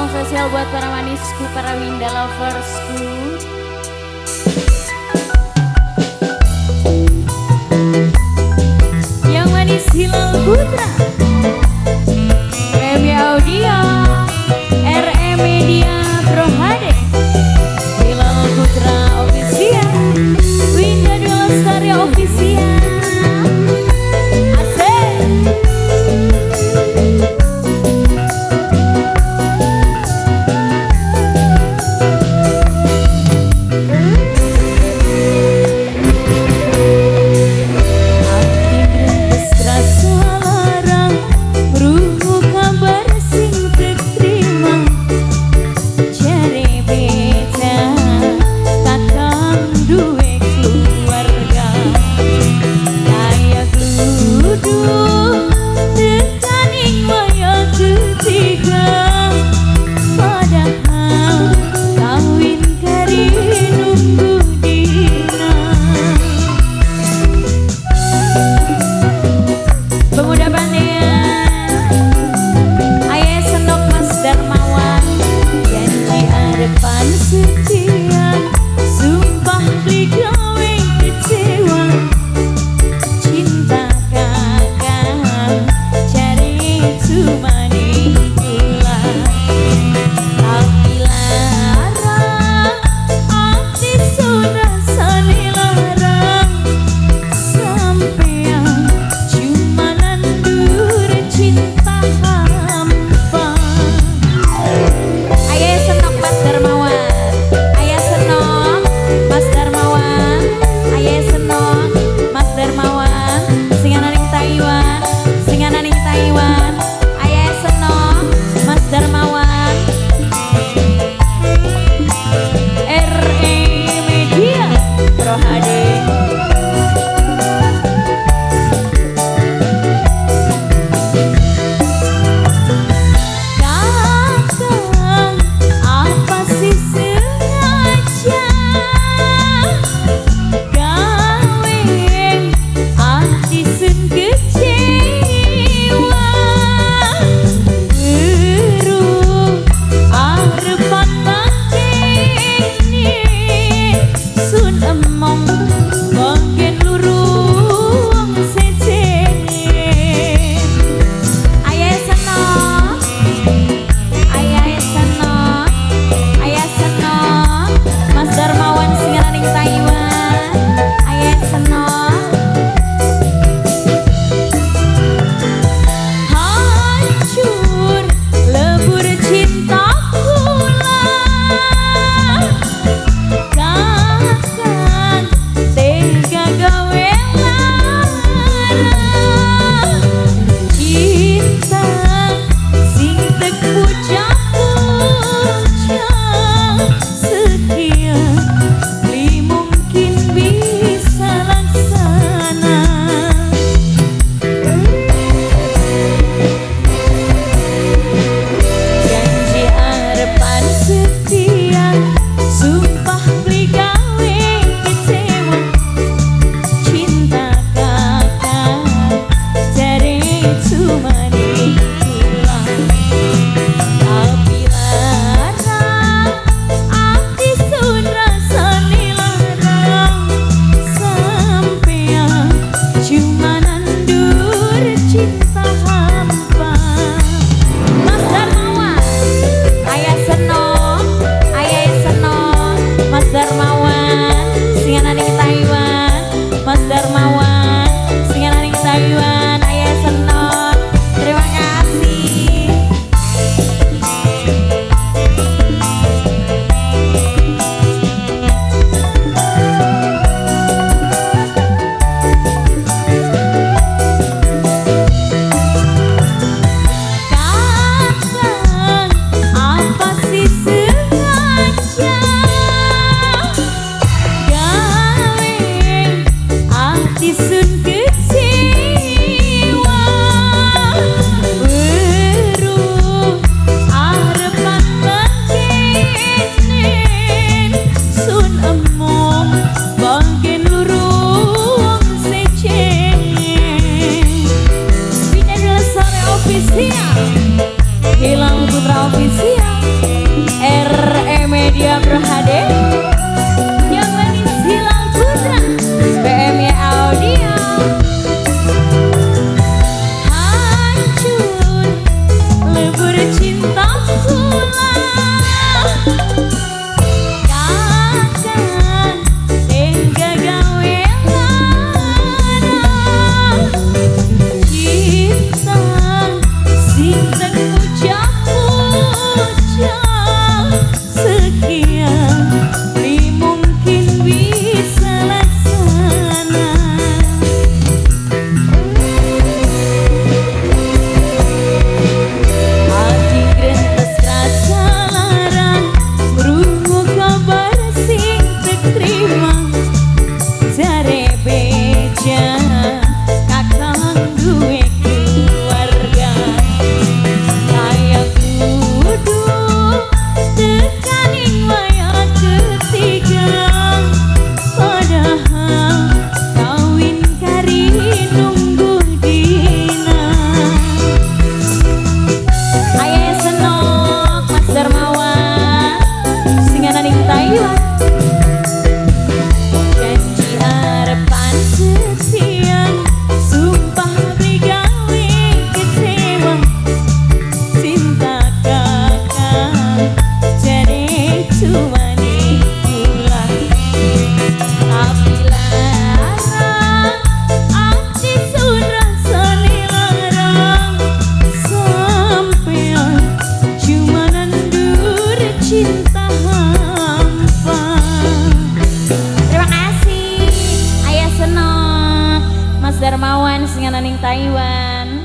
Spesial buat para manisku, para Winda loversku. Yang manis Hilal Putra, Remi Audio, RM Media Pro HD, Hilal Putra Official, Winda Dwi Lestari Official. Asik. duwe keluarga. Kaya kudu tekaning wayah ketiga, padahal kawin kari nunggu dina. Ayah senok Mas Darmawan sing ana ning Taiwan. Janji harapan setia, sumpah beli gawe kecewa. Cinta kakang jadi cuma kula, tapi lara ati sun rasane larang. Sampean cuma nandur cinta hampa. Terima kasih, Ayah Senok, Mas Darmawan sing ana ning Taiwan.